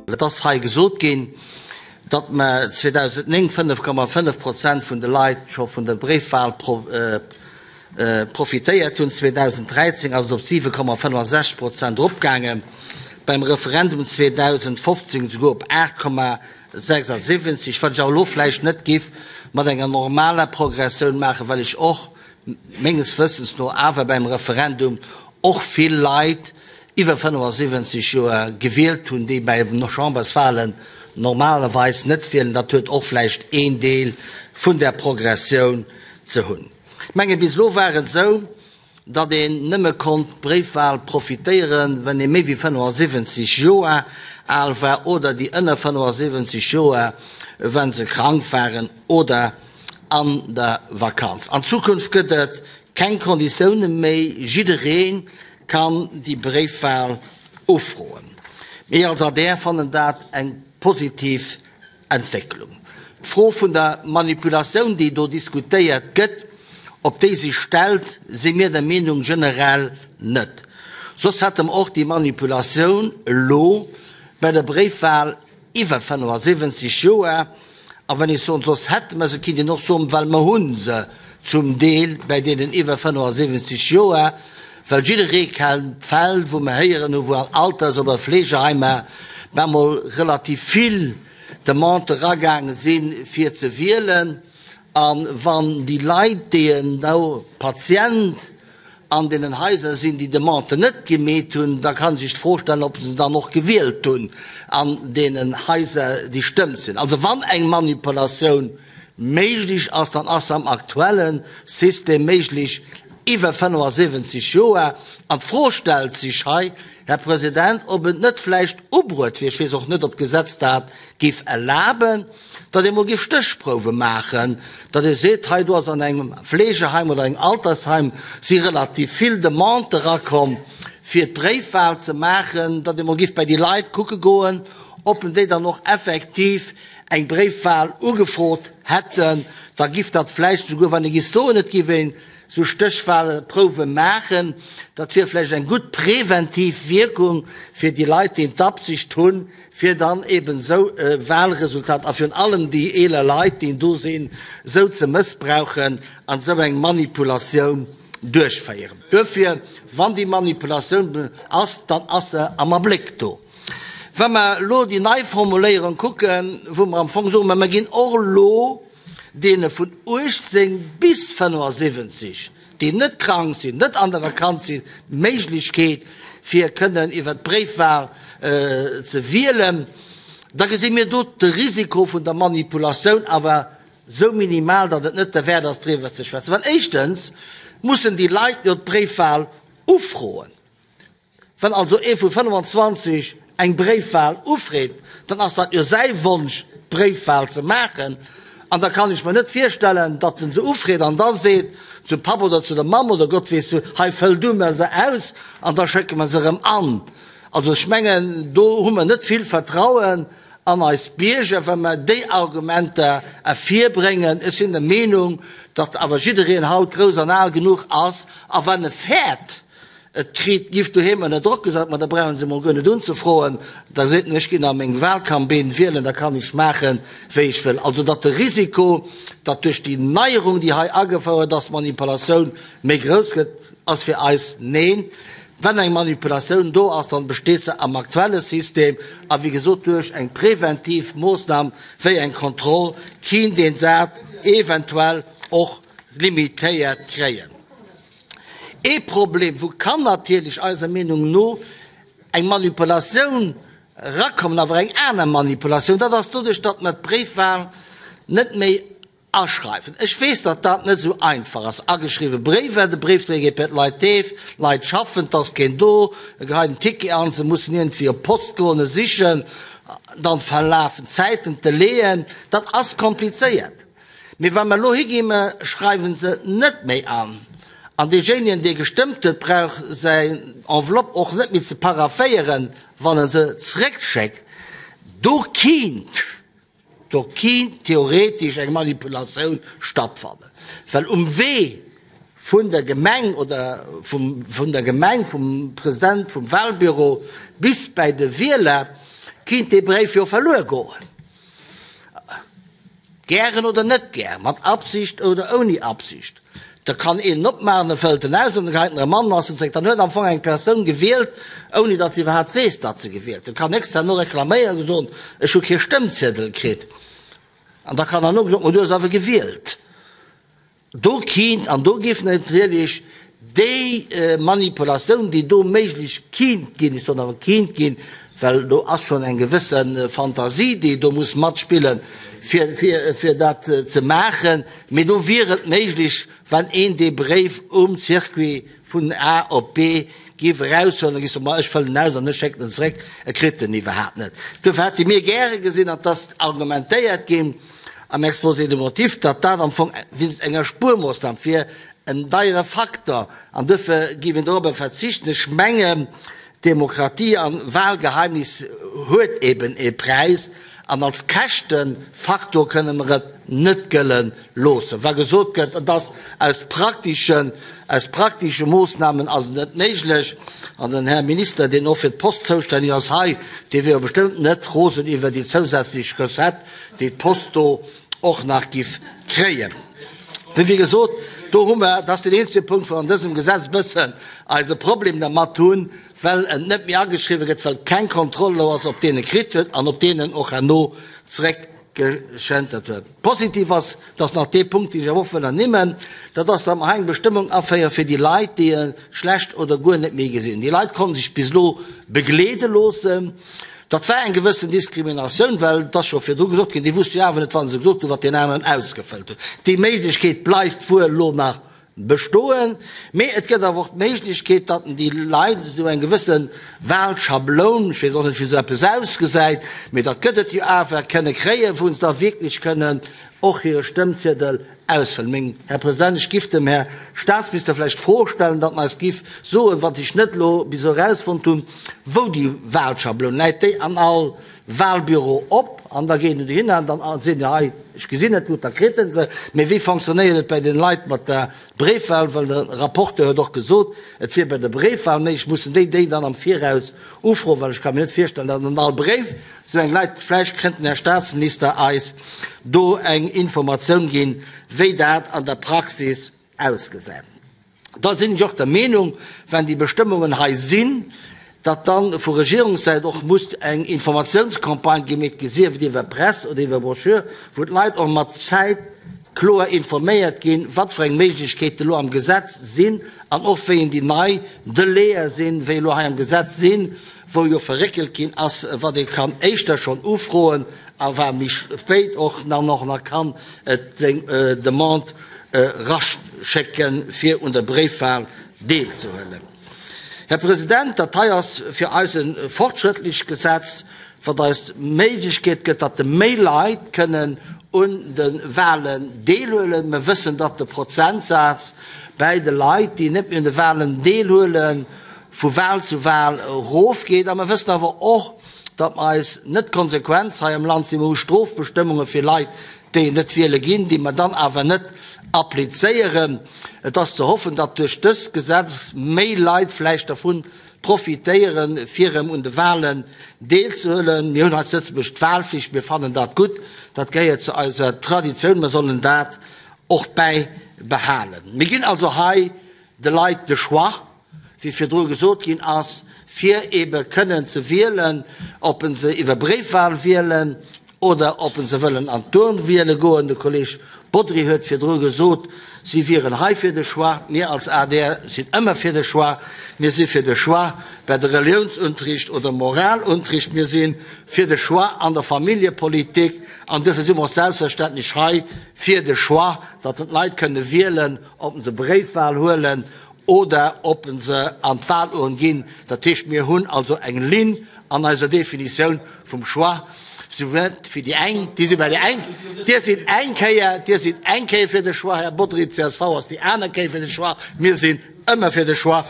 Et ass hei gesot ginn, datt mer 2009 5,5 Prozent vun de Leit scho vun der Bréifwahl profitéiert hunn. 2013 ass et op 7,65 Prozent eropgaangen, beim Referendum 2015 esouguer op 8,76, wat ech awer elo vläicht net giff mat enger normaler Progressioun maachen, well ech och menges Wëssens no awer beim Referendum och vill Leit iwwer 75 Joer gewielt hunn, déi bei Chamberswahlen normalerweis net wielen. Dat huet och vläicht een Deel vun där Progressioun ze hunn. Ech menge bis elo war et esou, datt een nëmme konnt d'Bréifwahl profitéieren, wenn ee méi wéi 75 Joer al war oder déi ënner 75 Joer, wa se krank waren oder an der Vakanz. An Zukunft gëtt et keng Konditioune méi, jidderee kann déi Bréifwahl ufroen. Mir als adr fannen dat eng positiv Entwécklung. D'Fro vun der Manipulatioun, déi do diskutéiert gëtt, ob déi sech stellt, si mir der Meenung generell net. Soss hätte mer och déi Manipulatioun elo bei der Bréifwahl iwwer 75 Joer. A wann ech soen, soss hätte mer se, kinnt een och soen, well mer hu se zum Deel bäi deenen iwwer 75 Joer, well jidderee kennt d'Fäll, wou mer héieren hu wou an Alters oder Fleegeheimer bemol relativ vill Demandë eragaange sinn, fir ze wielen. A wann déi Leit, déi en Patient an deenen Haiser sinn, déi Demanden net gemeet hunn, da kann ee sech d'Fro stellen, ob se dann och gewielt hunn an deenen Haiser, déi stëmmt sinn. Also wann eng Manipulatioun méiglech ass, dann ass se am aktuelle System méiglech iwwer 75 Joer. An d'Fro stellt sech hei, Här President, ob et net vläicht ubruet wier, ech weess och net, ob d'Gesetz dat géif erlaben, datt ee mol géif Stéchprouwe maachen, datt ee seet, hei do ass an engem Fleegeheim oder engem Altersheim si relativ vill Demandë erakomm, fir d'Bréifwahl ze maachen, datt ee mol géif bei déi Leit kucke goen, ob déi dann och effektiv eng Bréifwahl ugefrot hätten. Da giff dat vläicht esouguer, wann ee géif soen, et géif een esou Stéchwahlprouwe maachen, dat wier vläicht eng gutt präventiv Wierkung fir déi Leit, déi d'Absicht hunn, fir dann eben esou e Wahlresultat a virun allem déi eeler Leit, déi do sinn, esou ze mëssbrauchen an esou eng Manipulatioun duerchféieren. Duerfir, wann déi Manipulatioun ass, dann ass se am Abléck do. Wa mer elo déi nei Formuléierung kucken, wou mer am Fong soen, mä mer ginn och elo deene vun 18 bis 75, déi net krank sinn, net an der Vakanz sinn, d'Méiglechkeet, fir kënnen iwwert d'Bréifwahl ze wielen, da gesi mir do de Risiko vun der Manipulatioun awer esou minimal, datt et net derwäert ass, driwwer ze schwätzen. Well éischtens mussen déi Leit jo d'Bréifwahl ufroen. Wann also ee vu 25 eng Bréifwahl ufreet, dann ass dat jo säi Wonsch, d'Bréifwahl ze maachen. An da kann ech mer net virstellen, datt en se ufreet an da seet zum Papp oder zu der Mamm oder Gott weess wou, hei fëll du mer se aus an da schécke mer se erëm an. Also ech mengen, do hu mer net vill Vertrauen an eis Bierger, wa mer déi Argumenter ervirbréngen. Ech sinn der Meenung, datt awer jiddereen haut grouss an al genuch ass a wann e fäert, Et kritt, giff doheem ënner Drock gesat, ma da brauchen se mol guer net unzefroen, da seet en, ech ginn a meng Wahlkambinn wielen, da kann ech maachen, wéi ech wëll. Also datt de Risiko, datt duerch déi Neierung, déi hei agefouert ass, d'Manipulatioun méi grouss gëtt, ass fir eis neen. Wann eng Manipulatioun do ass, dann besteet se am aktuelle System a wéi gesot duerch eng preventiv Moossnam wéi eng Kontroll kinnt een dat eventuell och limitéiert kréien. Ee Problem, wou kann natierlech eiser Meenung no eng Manipulatioun erakommen, awer eng aner Manipulatioun, dat ass doduerch, datt mer d'Bréifwahl net méi aschreiwen. Ech weess, datt dat net esou einfach ass. Ageschriwwe Bréifwahl, de Bréifdréier geet bei d'Leit heef, d'Leit schaffen, et ass keen do, e geheit en Ticket an, se mussen iergendwéi op d'Post goen, e sichen, dann verlafen d'Zäiten, d'Delaien, dat ass komplizéiert. Mee wa mer elo higinn, mer schreiwe se net méi an, an deejéinegen, dee gestëmmt huet, brauch säin Enveloppe och net méi ze parafféieren, wann e se zréckschéckt, do kinnt, do kinnt theoretesch eng Manipulatioun stattfannen, well um Wee vun der Gemeng oder vum, vun der Gemeng, vum President vum Wahlbüro bis bäi de Wieler. Kinnt dee Bréif jo verluer goen. Gären oder net gär, mat Absicht oder ouni Absicht. Da kann een en opmaachen, e fëllt en aus an da geheit en erëm an an ass en zréck. Dann huet am Fong eng Persoun gewielt, ouni datt se iwwerhaapt weess, datt se gewielt huet. Kann héchstens herno reklaméieren a soen, ech hu kee Stëmmziedel kritt. An da kann herno gesot, ma du hues awer gewielt. Do kinnt an do géif natierlech déi Manipulatioun, déi do méiglech kinnt ginn, ech soen awer kinnt ginn, well do ass schonn eng gewësse Fantasie, déi do muss matspillen, fir, fir, fir dat ze maachen, mee do wier et méiglech, wann een dee Bréif um Circuit vun A op B géif eraushuelen, da géif soen, ma ech fëllen en aus an ech schécken en zeréck, e kritt en iwwerhaapt net. Duerfir hätte mir gäre gesinn, an et ass argumentéiert ginn am Exposé des motifs, datt dat am Fong wéinst enger Spuermoossnam wier, en deiere Faktor, an duerfir géif een dorobber verzichten. Ech mengen, Demokratie an Wahlgeheimnis huet eben ee Präis an als Käschtefaktor kënne mer et net gëlle loossen. Wa gesot gëtt, et ass aus praktischen, aus praktesche Moossnamen ass et net méiglech, an den Här Minister, deen och fir d'Post zoustänneg ass hei, dee wier jo bestëmmt net rosen iwwer déi zousätzlech Recette, déi d'Post do och nach giff kréien. Mee wéi gesot, do hu mer, dat ass deen eenzege Punkt, wou an dësem Gesetz e bëssen eise Problem dermat hunn, well et net méi ageschriwwen gëtt, well keng Kontroll elo ass, ob deen e kritt huet an ob deen en och herno zréckgeschentert huet. Positiv ass, dass nach dee Punkt, deen ech awer och wëll ernimmen, dat ass, datt mer hei eng Bestëmmung aféiere fir déi Leit, déi e schlecht oder guer net méi gesinn. Déi Leit konnte sech bis elo begleede loossen. Dat war eng gewëssen Diskriminatioun, well et ass scho virdru gesot ginn, déi wusste jo awer net, wa se gesot hunn, wat deen aneren ausgefëllt huet. Déi Méiglechkeet bleift wuel elo nach bestoen, mee et gëtt awer och d'Méiglechkeet, datt déi Leit esou eng gewësse Wahlschabloun, ech weess och net, wéi esou eppes ausgesäit, mee dat gëtt et jo awer, kënne kréien, wou se da wierklech kënnen och hire Stëmmziedel ausfëllen. Meng Här President, ech giff dem Här Statsminister vläicht d'Fro stellen, datt en eis giff soen, wat ech net elo bis elo erausfonnt hunn, wou déi Wahlschabloun läit. Déi an all Wahlbüro op an da ginn en dohinner an dann sinn se hei, ech gesinn net gutt, da kritt en se. Mee wéi fonctionnéiert et bei den Leit mat der Bréifwahl? Well de Rapporteur huet och gesot, et wier bei der Bréifwahl méiglech. Mussen déi déi dann am Viraus ufroen? Well ech ka mir net virstellen, datt an all Bréif Sou eng Leit, vläicht kënnt den Här Statsminister eis do eng Informatioun ginn, wéi dat an der Praxis ausgesäit. Da sinn ech och der Meenung, wenn déi Bestëmmungen hei sinn, datt dann vu Regierungssäit och muss eng Informatiounscampagne gemeet gi, sief et iwwer Press oder iwwer Broschür, wou d'Leit och mat Zäit kloer informéiert ginn, wat fir eng Méiglechkeete elo am Gesetz sinn an och wéi en déi nei Delaie sinn, wéi elo hei am Gesetz sinn, wou jo verréckelt ginn ass, wat ee kann éischter schonn ufroen a wat méi spéit och dann och nach kann seng Demande eraschécken, fir un der Bréifwahl deelzehuelen. Här President, dat hei ass fir eis e fortschrëttlecht Gesetz, wat eis d'Méiglechkeet gëtt, datt méi Leit kënnen un de Wahlen deelhuelen. Mir wëssen, datt de Prozentsaz bäi de Leit, déi net méi un de Wahlen deelhuelen, vu Wahl zu Wahl erofgeet. A mer wëssen awer och, datt mer eis net konsequent hei am Land sinn. Mer hu Strofbestëmmunge fir Leit, déi net wiele ginn, déi mer dann awer net applizéieren. Et ass ze hoffen, datt duerch dëst Gesetz méi Leit vläicht dervu profitéieren, fir erëm un de Wahlen deelzehuelen. Mir hunn hei zu Lëtzebuerg d'Wahlflicht. Mir fannen dat gutt. Dat gehéiert zu eiser Traditioun. Mer sollen dat och bäibehalen. Mir ginn also hei de Leit de Choix, wéi virdru gesot ginn ass, fir ebe kënnen ze wielen, ob se iwwer Bréifwahl wielen oder ob se wëllen an d'Urn wiele goen. De Kolleg Bodry huet virdru gesot, si wieren hei fir de Choix. Mir als adr sinn ëmmer fir de Choix. Mir si fir de Choix bei de Reliounsunterricht oder Moralunterricht. Mir si fir de Choix an der Familljepolitik. An duerfir si mer och selbstverständlech hei fir de Choix, datt d'Leit kënne wielen, ob se Bréifwahl huelen oder ob se an d'Wahlurn ginn. Dat heescht, mir hunn also eng Linn an eiser Definitioun vum Choix, souwuel fir déi eng, déi si bei der eng, Dir sidd eng Kéier, Dir sidd eng Kéier fir de Choix, Här Bodry, csv ass déi aner Kéier fir de Choix, mir sinn ëmmer fir de Choix.